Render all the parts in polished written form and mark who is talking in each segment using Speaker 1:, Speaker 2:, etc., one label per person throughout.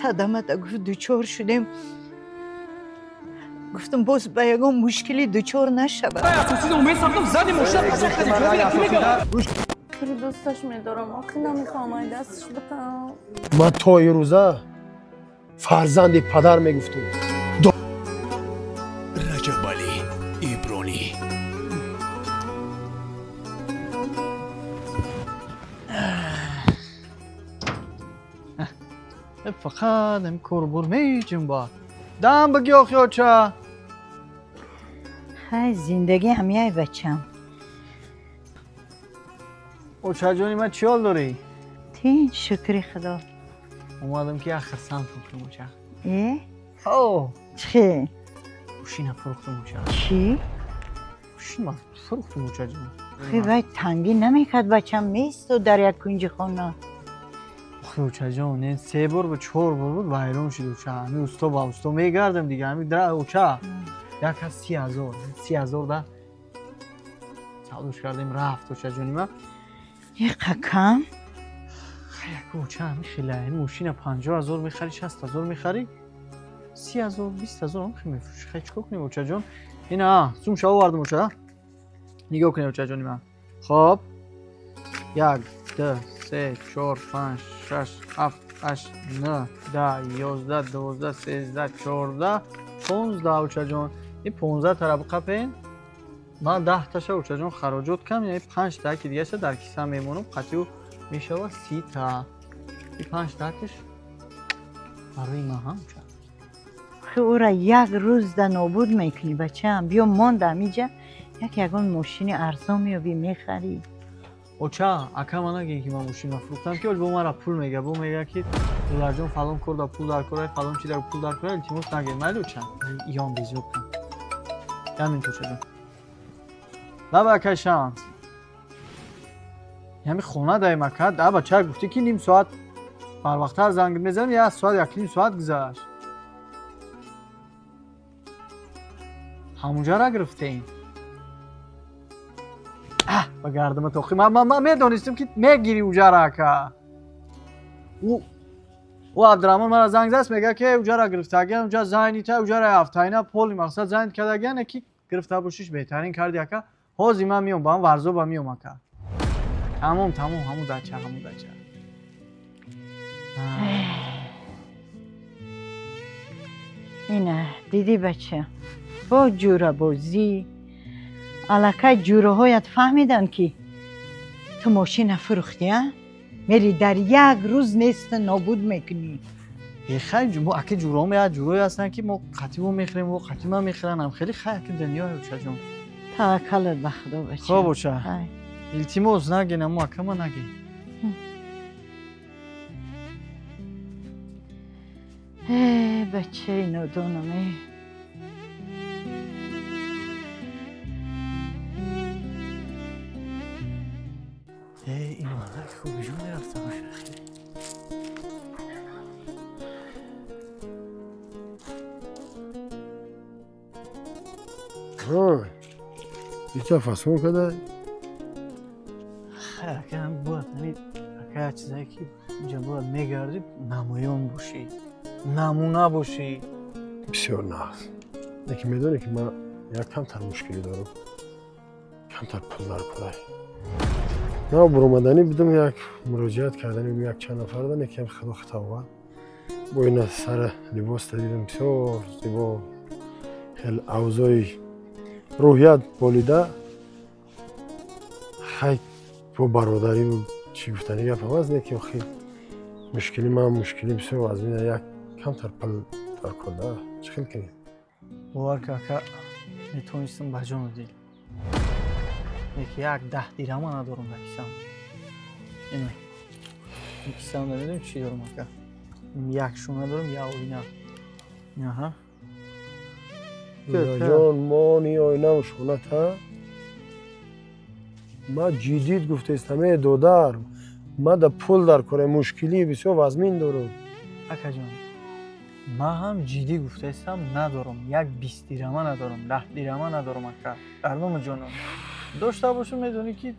Speaker 1: Садамата гуфт дучор шудем. Гуфтам боз ба ягон мушкили дучор нашавад.
Speaker 2: Хеле дӯсташ медорам, охи намехоҳам ай дасташ битам.
Speaker 3: Ман то ирӯза фарзанди падар мегуфтум.
Speaker 4: Раҷабалӣ Ибронӣ.
Speaker 5: Фақат ҳамин корбор меҷунбад. Дам баги охи оча.
Speaker 1: Хай зиндагӣ ҳамяй бачам.
Speaker 5: Очаҷони ман чӣ ҳол дорӣ?
Speaker 1: Тинч, шукри худо.
Speaker 5: Омадам ки як хирсанд фурӯхтам оча.
Speaker 1: Э?
Speaker 5: О!
Speaker 1: Чӣ?
Speaker 5: Мошина фурӯхтам оча.
Speaker 1: Чӣ?
Speaker 5: Мошина фурӯхтам очаҷон.
Speaker 1: Хи вай тангӣ намекард бачам, меистод дар як кунҷи хона.
Speaker 5: Охи очаҷон, не се бор ба чор бор буд вайрон шуд оча. Ҳамин усто ба усто мегардам дига, ҳамин дра оча. Як аз 30,000, 30,000 да савдош кардем рафт очаҷони ман.
Speaker 1: Иқа кам?
Speaker 5: Як оча ҳамин хела, ҳамин мошина 50,000 мехари, 60,000 мехари, 30,000, 20,000 ҳам хел мефурӯши. Хай чикор кунем очаҷон? Ина сумша овардам оча. Нигоҳ кунед очаҷони ман. Хоб. 1, 2, 3, 4, 5, 6, 7, 8, 9, 10, 11, 12, 13, 14, 15 очаҷон. Ин 15 тара биқапен. Ман 10 таша очаҷон хароҷот кам, яъне 5 та ки дигаша дар киса мемонам, қатъиу мешавад 30 та. Ин 5 такаш барои ман ҳам оча.
Speaker 1: Хи ӯра як рӯз да нобуд мекунӣ бачаам. Биё монда ҳамиҷа як ягон мошини арзон меёбӣ мехарӣ.
Speaker 5: Оча, ака ман нагӯй ки ман мошина фурӯхтам, ки бо мара пул мега, бо мега ки Дуларҷон фалон кор да пул дар кора, фалон чи дар пул дар кора, илтимос нагӯй. Майли оча, иён безёд кун. Ямин очаҷон. Лаба акай шанс. Ҳами хона даем ака, да бача гуфтӣ ки ним соат барвақттар занг мезанем, як соат, як ним соат гузашт. Ҳамунҷара гирифтем. Ба гардама тохи. Ман медонистам ки мегирӣ уҷара ака. Ӯ Абдурахмон мара занг заст, мега ки уҷара гирифтагиан, уҷа зайнита, уҷара ҳафтаина поли мақсад зайн кардагиан, ки гирифта бошиш беҳтарин карди ака. Ҳозир ман миём, ба ҳам варзоба миём ака. Тамом, тамом, ҳамун дача, ҳамун дача.
Speaker 1: Ина, дидӣ бача, бо ҷӯрабозӣ аллакай ҷӯраҳоят фаҳмиданд ки ту мошина фурӯхтӣ, а? Мери дар як рӯз неста нобуд мекунӣ.
Speaker 5: Хай, аки ҷӯраҳо як ҷӯрое ҳастанд ки мо қатъи мо мехӯрем, во қатъи ман мехӯранд, ҳам хеле хай аки дунёе очаҷон.
Speaker 1: Таваккалат ба худо бача.
Speaker 5: Хоб оча. Илтимос нагин, амо акама нагин.
Speaker 1: Э, бачаи нодонам, э.
Speaker 5: Ин мардак хубиҷон мерафта бошад.
Speaker 3: Ича фасон када?
Speaker 5: Хай, ака ҳам бояд ҳамин ака як чизае ки инҷа бояд мегардӣ, намоён бошӣ, намуна бошӣ.
Speaker 3: Бисёр нағз. Лекин медонӣ ки ман як камтар мушкилӣ дорам. Камтар пул дар курай. На буромаданӣ будам, як муроҷиат карданӣ як чанд нафар дан, якам худо хато овард. Бо ина сара либос дидам, бисёр зебо, хеле авзои рӯҳият болида. Хай бо бародарӣ чӣ гуфтани гапам аст, не ки охи мушкили ман мушкили бисёр аз мина як камтар пул дар кор да, чӣ хел кунем?
Speaker 5: Бовар ки ака метавонистам ба ҷону дил. Лекин як 10 дирама надорам дар кисам. Ина ин кисам намедонам чӣ дорам ака. Як шуна дорам, як оина. Аҳа.
Speaker 3: Ҷон, мони оинаву шуната. Ман ҷиддид гуфтаистам, э додар, ман да пул дар кора, мушкилии бисёр вазмин дорам.
Speaker 5: Акаҷон, ман ҳам ҷиддӣ гуфтаистам, надорам, як 20 дирама надорам, 10 дирама надорам ака. Дар номи ҷонам. Дошта бошам, медонӣ ки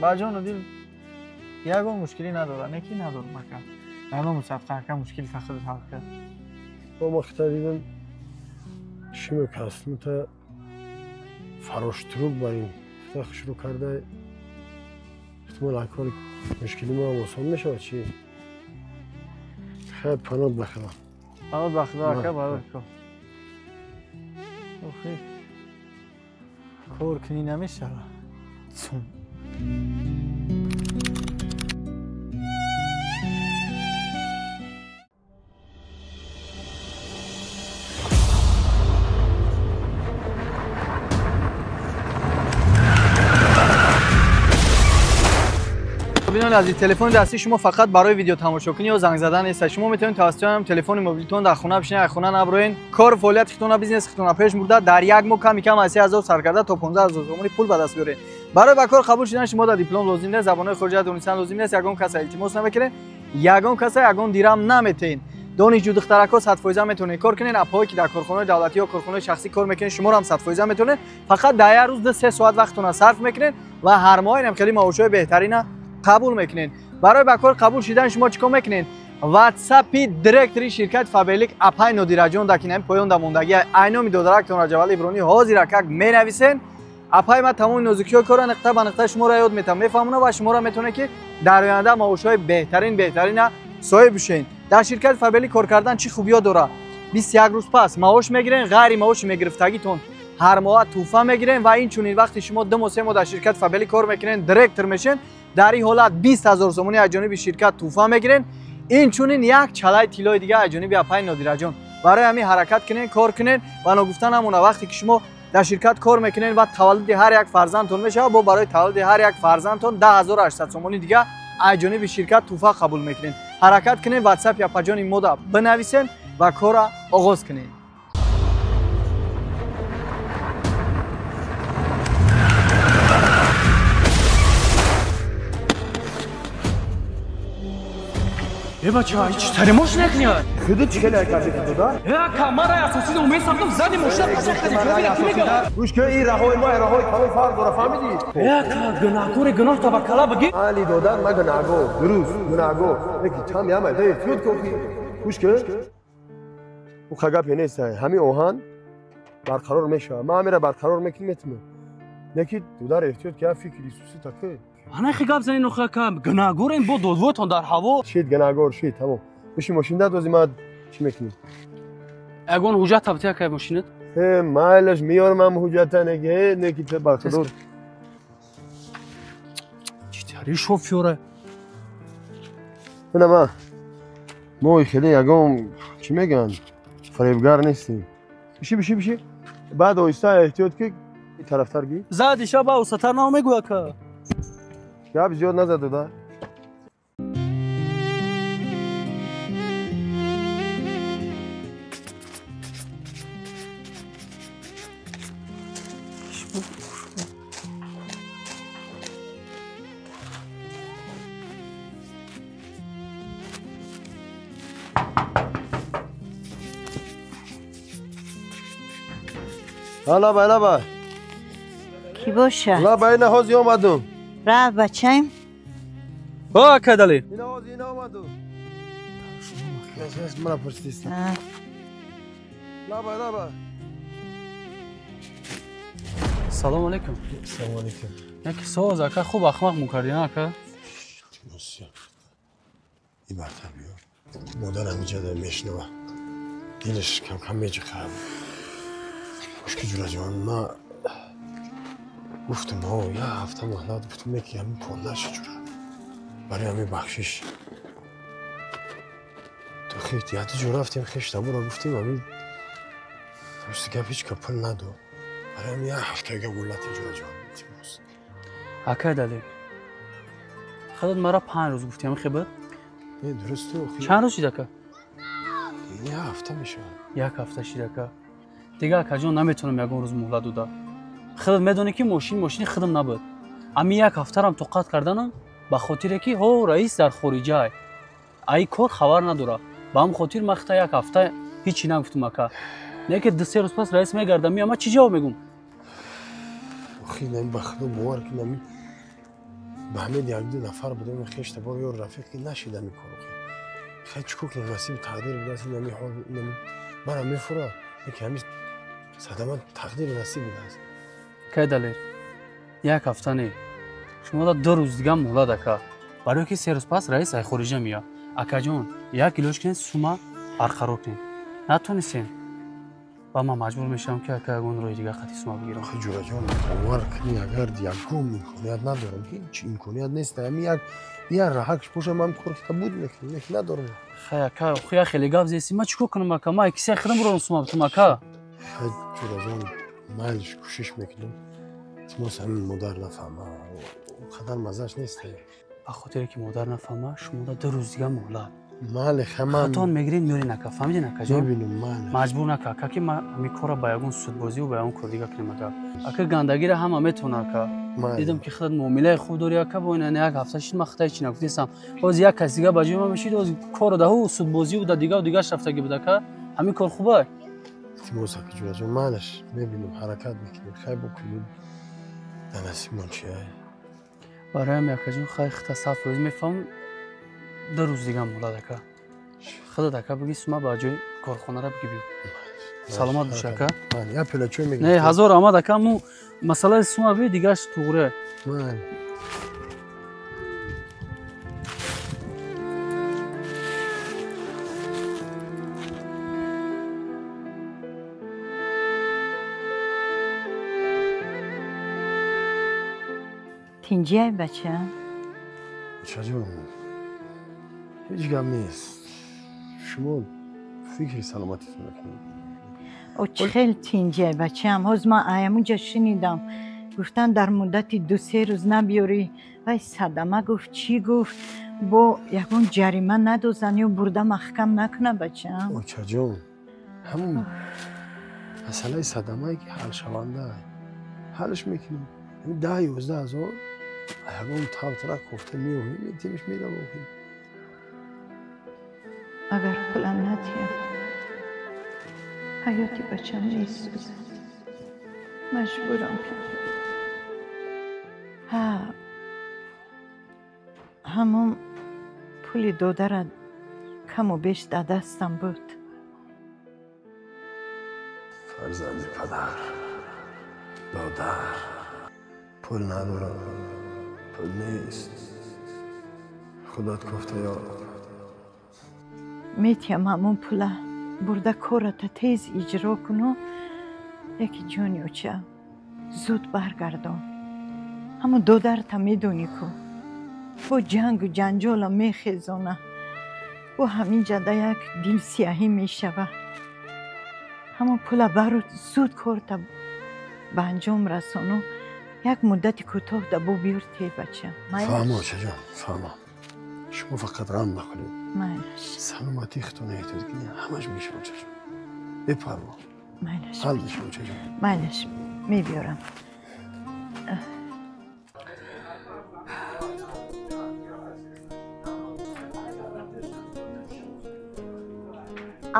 Speaker 5: ба ҷону дил ягон мушкилӣ надорам, не ки надорам ака. Ана мусабқа ака мушкили худат ҳал кард.
Speaker 3: Ма хита дидам шими кастумта фароштрук бар ин хита шурӯъ карда эҳтимол акори мушкили мо ҳам осон мешавад чи? Хайр, паноҳ ба Худо.
Speaker 5: Паноҳ ба Худо ака, барои кор. Охи кор кунӣ намешавад. Цум. Бинандагони азиз, телефони дастии шумо фақат барои видео тамошо кунӣ ё занг задан нест. Шумо метавонед тавассути ҳам телефони мобилитон дар хона бишинед, аз хона наброен, кор фаъолияти худтона, бизнеси худтона пеш бурда, дар як моҳ ками кам аз 3000 сар карда то 15000 сомонӣ пул ба даст биёред. Барои ба кор қабул шудан шумо дар диплом лозим нест, забонҳои хориҷа донистан лозим нест, ягон каса илтимос намекунед, ягон каса ягон дирам наметеҳед. Донишҷӯ духтаракҳо 100% метавонед кор кунед, апҳое ки дар корхонаҳои давлатӣ ё корхонаҳои шахсӣ кор мекунед, шуморо ҳам 100% метавонед. Фақат дар як рӯз 2-3 соат вақтона сарф мекунед ва ҳар моҳ инам хеле маошҳои беҳтарина қабул мекунед. Барои ба кор қабул шудан шумо чӣ кор мекунед? WhatsApp-и директори ширкати Фаберлик апай Нодираҷон дар кинами поён дар мондагӣ айноми додарактон Раҷабали Иброҳимӣ ҳозир акак менависен. Апай ма тамоми нозукиҳои корро нуқта ба нуқта шуморо ёд метавам, мефаҳмонам ва шуморо метавонед ки дар оянда маошҳои беҳтарин беҳтарина соҳиб бишед. Дар ширкати Фаберлик кор кардан чӣ хубиё дорад? 21 рӯз пас маош мегирен, ғайри маоши мегирифтагитон ҳар моҳ тӯҳфа мегирен ва инчунин вақте шумо 2 моҳ 3 моҳ дар ширкати Фаберлик кор мекунед, директор мешен, дар ин ҳолат 20000 сомонӣ аз ҷониби ширкат тӯҳфа мегирен. Инчунин як чалаи тиллои дига аз ҷониби апай Нодираҷон. Барои ҳамин ҳаракат кунед, кор кунед ва ногуфта намона вақте ки шумо дар ширкат кор мекунед ва таваллуди ҳар як фарзандтон мешавад, бо барои таваллуди ҳар як фарзандтон 10800 сомонӣ дига аз ҷониби ширкат тӯҳфа қабул мекунед. Ҳаракат кунед, WhatsApp апаҷони мода бинависен ва корро оғоз кунед.
Speaker 4: Э бача, чӣ тари мошина кунӣ?
Speaker 3: Худи чӣ хеле карди дода?
Speaker 4: Э ака, ман рай асосида умед сохтам, зани мошина қашақ кардӣ, ҷавоби ки мегӯяд?
Speaker 3: Гӯш кун, ин раҳои мо, раҳои калон фарқ дора, фаҳмидӣ?
Speaker 4: Э ака, гунаҳкори гуноҳ таваккала бигӣ.
Speaker 3: Али дода, ман гунаҳгор, дуруст, гунаҳгор. Лекин чанд яма, да эҳтиёт кун. Гӯш кун. Ӯ гапе нест, ҳамин оҳан барқарор мешавад. Ман ҳаминро барқарор мекунам, метавонам. Лекин додар эҳтиёт ки фикри Исуси такӣ.
Speaker 4: Ана хи гап занин охи ака, гунаҳгорем бо додвойтон дар ҳаво.
Speaker 3: Шид гунаҳгор, шид, тамом. Бишин мошин дадози ман чӣ мекунем?
Speaker 4: Ягон ҳуҷҷат табти ака мошинат?
Speaker 3: Э, майлаш меёрам ҳам ҳуҷҷата неки, неки те ба худо.
Speaker 4: Чӣ тари шофёра?
Speaker 3: Бина ма мо хеле ягон чӣ мегӯянд? Фиребгар нестем. Биши, биши, биши. Баъд оҳиста эҳтиёт ки тарафтар гӣ.
Speaker 4: Зади шаба усатар намегӯ ака.
Speaker 3: Гап зиёд назад дода. Лаба, лаба.
Speaker 1: Кӣ бошад?
Speaker 3: Лаба, ина ҳозир омадум.
Speaker 1: Рафт бачаем?
Speaker 4: Ҳо, ака Далер.
Speaker 3: Ина ҳозир ина омадум. Мана пурсидистам. Лаба, лаба.
Speaker 4: Салом алейкум.
Speaker 3: Салом алейкум.
Speaker 4: Яке соз ака, хуб ахмақ мукардӣ, ака?
Speaker 3: Ин бартар биё. Модарам инҷа мешнава. Дилаш кам-кам меҷиқад. Гӯш ки ҷураҷон, ман гуфтам, ҳо, як ҳафта муҳлат гуфтам, ки ҳамин пондаша ҷура. Барои ҳамин бахшиш. То хит яду ҷо рафтем, хештабуро гуфтем, ҳамин рости гап ҳеҷ ка пул надод. Барои ҳамин як ҳафта га гуллати ҷураҷон. Илтимос.
Speaker 4: Акай Далер, худат мара 5 рӯз гуфтӣ, ҳамин хебад?
Speaker 3: Не, дуруст ту.
Speaker 4: Чанд рӯз шид ака?
Speaker 3: Як ҳафта мешавад.
Speaker 4: Як ҳафта шид ака. Дигар акаҷон наметавонам ягон рӯз муҳлат дода. Худат медонӣ ки мошин мошини худам набуд. Ами як ҳафтарам тоқат карданам ба хотире ки ҳо раис дар хориҷа ай кор хабар надора. Ба ҳам хотир ман хита як ҳафта ҳичи нагуфтум ака. Не ки 2-3 рӯз пас раис мегардам, меям, ман чӣ ҷавоб мегӯм?
Speaker 3: Охи, ба худо бовар кунам, ба ҳамин як-ду нафар будем, хештабор ё рафиқ ки нашидам ин корро. Хай чӣ кор кунам, насиби тақдир будааст, инами ҳол инами манам мефурад. Яке ҳамин садама тақдири насиб будааст.
Speaker 4: Кай Далер, як ҳафта не, шумо да 2 рӯз дига муҳлат ака. Барои ки 3 рӯз пас раис ай хориҷа меяд. Акаҷон, як илоҷ кунед, сума барқарор кунед. Натонистем, ба ман маҷбур мешавам ки ака ягон роҳи дига қати сума бигирам.
Speaker 3: Охи ҷураҷон, бовар кунӣ, агар ягон имконият надорам, ҳеҷ имконият нест. Ҳамин як раҳакш бошам, ман кор буд мекунам, лекин надорам.
Speaker 4: Хай ака, охи як хеле гап зести, ман чӣ кор кунам ака? Ман кисаи худам бурам сума битум ака.
Speaker 3: Хай ҷураҷон, майлиш кӯшиш мекунам. Илтимос, ҳамин модар нафаҳма, он қадар маззаш нест.
Speaker 4: Ба хотире ки модар нафаҳма, шумо да 2 рӯз дига муҳлат.
Speaker 3: Мале, хамам.
Speaker 4: Хатон мегирин, меёрин ака, фаҳмидин акаҷон?
Speaker 3: Мебинам, мале.
Speaker 4: Маҷбур нака, ака, ки ман ҳамин корро ба ягон судбозиву ба ягон кор дига кунем ака. Ака, гандагиро ҳама метавона ака. Дидам ки худат муомилаи хуб дорӣ ака, бо ин як ҳафта шид, ман худат ҳеҷ нагуфтесам. Ҳозир як кас дига ба ҷои ман мешид, ҳозир корро да ҳу судбозиву да дигаву дигаш рафтагӣ буд ака. Ҳамин кор хубай?
Speaker 3: Илтимос ака ҷураҷон, малеш, мебинам, ҳаракат мекунем. Хай бикунем. Дар насибмон чи ай?
Speaker 4: Барои ҳамин акаҷон, хай худта 100% мефаҳмам, 2 рӯз дига муҳлат ака. Худат ака биги сума ба ҷои корхонара биги биё. Саломат бош ака.
Speaker 3: Як пиёла чой мегирам.
Speaker 4: Не, ҳазор омад ака, му масъалаи сума би дигаш туғре.
Speaker 1: Тинҷиай бача?
Speaker 3: Чаҷон, ҳеҷ гап нест. Шумо фикри саломатитонро кунед.
Speaker 1: О, чӣ хел тинҷиай бачаам? Ҳоз ман аямуҷа шунидам, гуфтан дар муддати 2-3 рӯз набиёрӣ. Вай садама гуфт, чӣ гуфт, бо ягон ҷарима надозан ё бурда маҳкам накуна бачаам.
Speaker 3: Очаҷон, ҳамун масъалаи садамае ки ҳалшаванда, ҳалш мекунем. 10-11 ҳазор ягон тавтара кофта меоҳем, метимиш меравохем.
Speaker 1: Агар пулам надиҳам, ҳаёти бачам месӯзад. Маҷбурам ки ҳа ҳамон пули додара каму беш дар дастам буд.
Speaker 3: Фарзанди падар, додар, пул надорам, пул нест. Худат кофта ёр.
Speaker 1: Метиҳам ҳамон пула, бурда кората тез иҷро куну, яки ҷони оча зуд баргардон. Ҳамон додарта медонӣ ку, бо ҷангу ҷанҷола мехезона, бо ҳамин ҷада як дилсияҳӣ мешава. Ҳамон пула бару зуд корта ба анҷом расону, як муддати кӯтоҳ да бо биёр те бача.
Speaker 3: Фаҳмо очаҷон, фаҳмо. Шумо фақат ғам нахӯред.
Speaker 1: Майлаш.
Speaker 3: Саломатии худтон эҳтиёт кунед, ҳамаш мешава очаҷон. Бепарво.
Speaker 1: Майлаш.
Speaker 3: Ҳал мешава очаҷон.
Speaker 1: Майлаш, мебиёрам.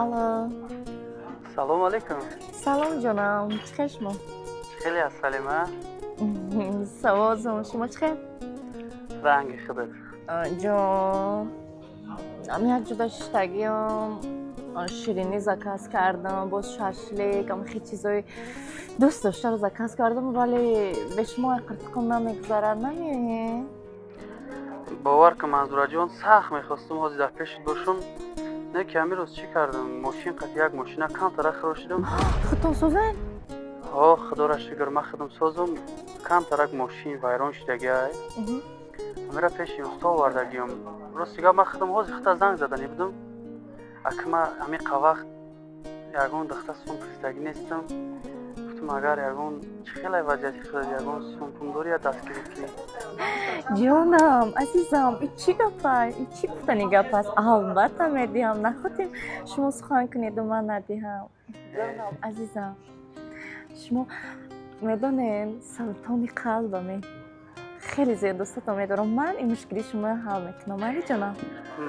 Speaker 2: Алло.
Speaker 4: Салом алейкум.
Speaker 2: Салом ҷонам, чӣ хел шумо?
Speaker 4: Хеле аз Салима.
Speaker 2: Савозам, шумо чӣ хел?
Speaker 4: Ранги худат.
Speaker 2: Ҷон, ам як ҷуда шиштагиам, ширинӣ заказ кардам, боз шашлик, ам хел чизои дӯст доштаро заказ кардам, вале бе шумо қиртиқум намегузарад, намеоед?
Speaker 4: Бовар кун Манзураҷон, сахт мехостум ҳозир дар пешит бошам. Не ки ҳамин рӯз чӣ кардам? Мошин қати як мошина камтара хирошидам.
Speaker 2: Худтон созед?
Speaker 4: Ҳо, худоро шукр, ман худам созам. Камтарак мошин вайрон шудагиай. Ҳамира пеши усто овардагиам. Рости гап, ман худам ҳозир худта занг задани будам. Ака ман ҳамин вақт ягон духта сум пурсидагӣ нестам. Гуфтам агар ягон чӣ хелай вазъияти худат, ягон сум пум дорӣ, я дастгирӣ кунӣ.
Speaker 2: Ҷонам, азизам, и чӣ гапай? И чӣ гуфтани гап аст? Албатта медиҳам, нахотем шумо сухан кунеду ман надиҳам. Ҷонам, азизам, шумо медонед, султони қалбаме. Хеле зиёд дӯстатон медорам. Ман ин мушкили шуморо ҳал мекунам, майли ҷонам?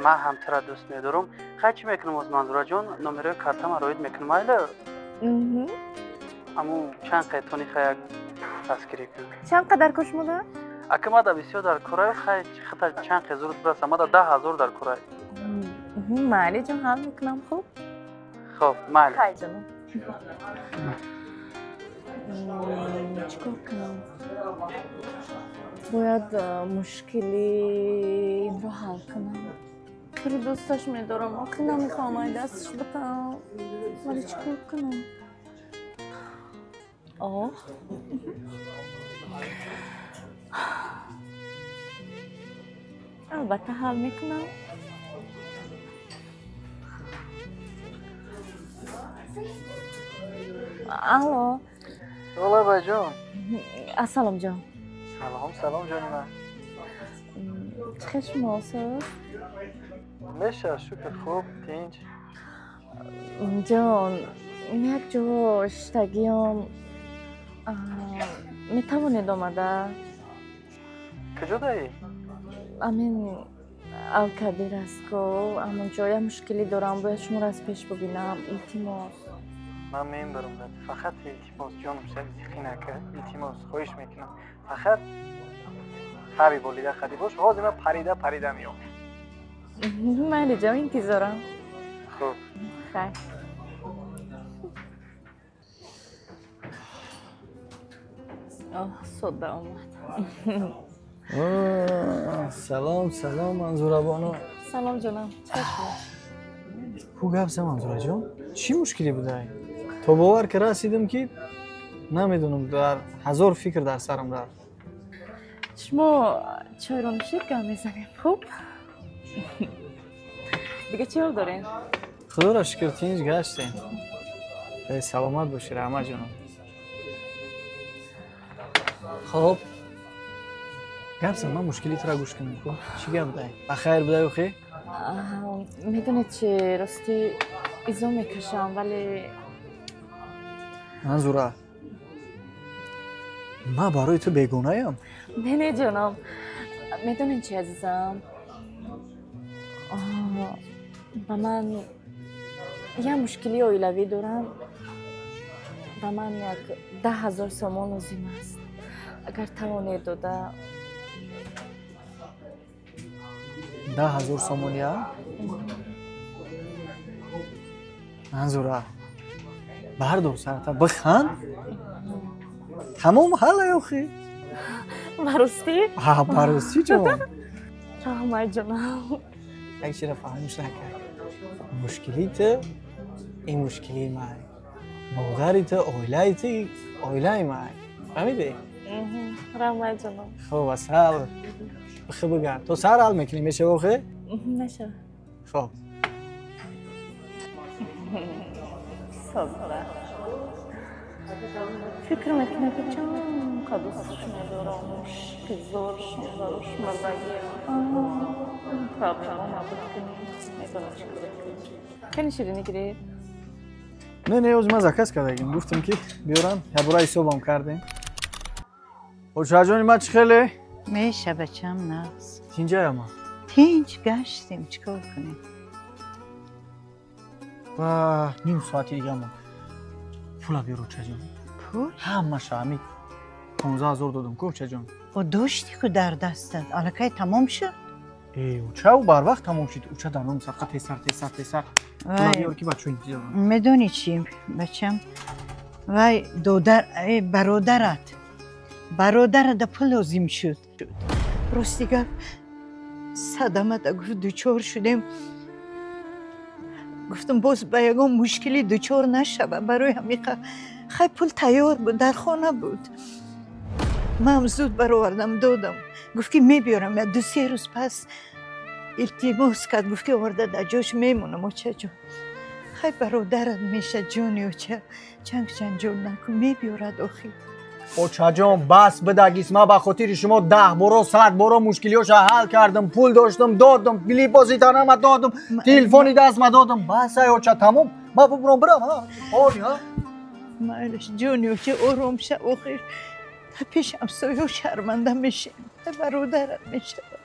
Speaker 4: Ман ҳам тура дӯст медорам. Хай чӣ мекунам оз Манзураҷон? Номерои картама роид мекунам, майли? Аму чанд қайтони хай як дастгирӣ кун.
Speaker 2: Чанд қадар кор шумо дорад?
Speaker 4: Ака мада бисёр дар корай, хай хата чанд қай зуд бираса, мада 10 000 дар корай.
Speaker 2: Майли ҷон, ҳал мекунам, хуб?
Speaker 4: Хуб, майли.
Speaker 2: Хай ҷонам. Чӣ кор кунам? Бояд мушкили инро ҳал кунам. Хеле дӯсташ медорам, охи намехоҳам ай дасташ битам. Вале чӣ кор кунам? Оҳ. Албатта ҳал мекунам. Алло.
Speaker 5: Олабайҷон.
Speaker 2: Ассалом ҷон.
Speaker 5: Салом, салом ҷони ман.
Speaker 2: Чӣ хел шумо соз?
Speaker 5: Меша, шукр, хуб, тинҷ.
Speaker 2: Ҷон, як ҷо шиштагиём. Метавонед омада?
Speaker 5: Куҷо даӣ?
Speaker 2: Амин Алкабир аст ко, ҳамон ҷо як мушкилӣ дорам, бояд шуморо аз пеш бубинам. Илтимос.
Speaker 5: Ман мебарам, фақат илтимос, ҷонум, шаби зиқӣ накар, илтимос, хоҳиш мекунам. Фақат таби болида қадӣ бош, ҳозир ман парида парида меом.
Speaker 2: Майли ҷон, интизорам.
Speaker 5: Хуб.
Speaker 2: Хайр. Оҳ, сода омад.
Speaker 5: Салом, салом, Манзурабону.
Speaker 2: Салом ҷонам, чӣ шумо?
Speaker 5: Ку гап за, Манзураҷон? Чӣ мушкиле будай? То бовар ки расидам ки намедонам, дар ҳазор фикр дар сарам рафт.
Speaker 2: Шумо чойро нӯшид, гап мезанем, хуб? Дига чӣ ҳол дорем?
Speaker 5: Худоро шукр, тинҷ гаштем. Саломат бошӣ, раҳмат ҷонам. Хоб, гап зан, ман мушкили туро гӯш кунам ку. Чӣ гап будай? Ба хайр будай охи?
Speaker 2: Медонед чи, ростӣ изо мекашам, вале
Speaker 5: Манзура, ман барои ту бегонаям?
Speaker 2: Не, не ҷонам. Медонед чи, азизам, ба ман як мушкилии оилавӣ дорам. Ба ман як 10 000 сомон лозим аст. Агар тавонед дода.
Speaker 5: 10 000 сомония? Манзура, бардор сарата, биханд, тамом ҳалай охи.
Speaker 2: Баростӣ?
Speaker 5: Ҳа, баростӣ ҷон.
Speaker 2: Раҳмат ҷонам.
Speaker 5: Як чизро фаҳмиш накард. Мушкилии ту ин мушкилии ман, модари ту, оилаи ту оилаи ман, фаҳмидӣ?
Speaker 2: Раҳмат ҷонам.
Speaker 5: Хуб, асал бихи бигард, то сар ҳал мекунӣ, мешава охи?
Speaker 2: Мешава.
Speaker 5: Хоб.
Speaker 2: Содда. Фикр мекунам ки чанд қадр дӯсташ медорам, мушки зоршон барош мардагиам. Проблема набуд ки медонам чӣ кор кунам. Хеле ширинӣ гирифт?
Speaker 5: Не, не, оз ман заказ кардагим, гуфтам ки биёрам, якбора ҳисобам кардем. Очаҷони ман чӣ хеле?
Speaker 1: Меша бачам, нағз.
Speaker 5: Тинҷаяма?
Speaker 1: Тинҷ гаштем, чӣ кор кунем?
Speaker 5: Ва ним соати дига монд. Пула биёр, очаҷон.
Speaker 1: Пул?
Speaker 5: Ҳамаша ҳами 15 000 додам ку, очаҷон.
Speaker 1: О, дошти ку дар дастат, аллакай тамом шуд?
Speaker 5: Э, уча, ӯ барвақт тамом шуд. Уча дар ном садқа, тезтар, тезтар, тезтар. Пула биёр ки бачо интизорам.
Speaker 1: Медонӣ чӣ, бачам? Вай додар, бародарат. Бародарада пул лозим шуд. Рости гап, садамада гуфт дучор шудем. Гуфтам боз ба ягон мушкилӣ дучор нашава, барои ҳамиқа хай пул тайёр буд, дар хона буд. Ман зуд баровардам, додам. Гуфт ки мебиёрам як 2-3 рӯз пас. Илтимос кард, гуфт ки оварда дар ҷош мемонам, очаҷон. Хай бародарат меша, ҷони оча, чанг чанҷол накун, мебиёрад охир.
Speaker 5: Очаҷон, бас бидагис, ман ба хотири шумо 10 боро, 100 боро мушкилиҳоша ҳал кардам, пул доштам, додам, липоси танама додам, телефони дастма додам. Бас ай оча, тамом, ман бубурам бирам, ҳоли ҳа.
Speaker 1: Майлаш, ҷони оча, ором ша, охир та пеш ҳамсоё шарманда мешем, та бародарат мешавад.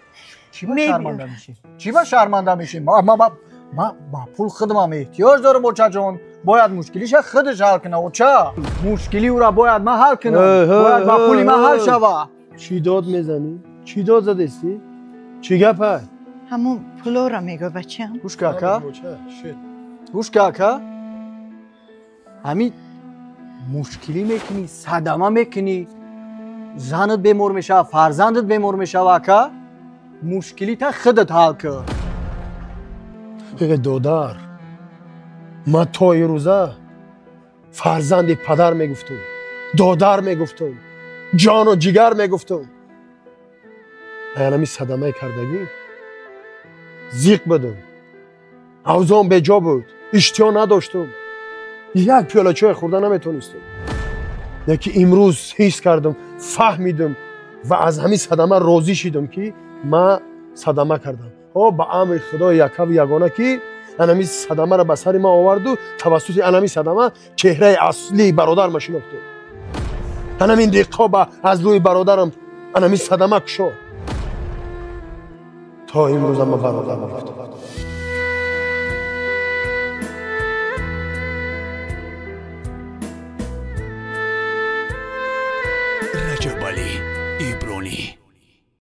Speaker 5: Чӣ ба шарманда мешем? Чӣ ба шарманда мешем? Ман ба пул худамам эҳтиёҷ дорам, очаҷон. Бояд мушкилиша худаш ҳал кунад, оча. Мушкили ӯра бояд ман ҳал кунам, бояд ба пули ман ҳал шава.
Speaker 3: Чӣ дод мезанӣ? Чӣ дод задестӣ? Чӣ гапай?
Speaker 1: Ҳамун пулоро мегӯ, бачам.
Speaker 5: Гӯш ка, ака, гӯш ка, ака, ҳамин мушкилӣ мекунӣ, садама мекунӣ, занат бемор мешава, фарзандат бемор мешава, ака, мушкилита худат ҳал кун.
Speaker 3: Э, додар, ман то ирӯза фарзанди падар мегуфтум, додар мегуфтум, ҷону ҷигар мегуфтум. Аянами садамаи кардагӣ зиқ будум, авзом беҷо буд, иштиҳо надоштум, як пиёла чой хӯрда наметонистум. Яки имрӯз ҳис кардам, фаҳмидум ва аз ҳамин садама розӣ шидум, ки ман садама кардам. О, ба амри Худои якаву ягона, ки анами садамаро ба сари ман оварду тавассути анами садама чеҳраи аслии бародарма шинохтум. Анамин диққоба аз рӯи бародарам анами садама кушод. То имрӯза ман бародар мегуфтам.
Speaker 6: Раҷабалӣ Ибронӣ.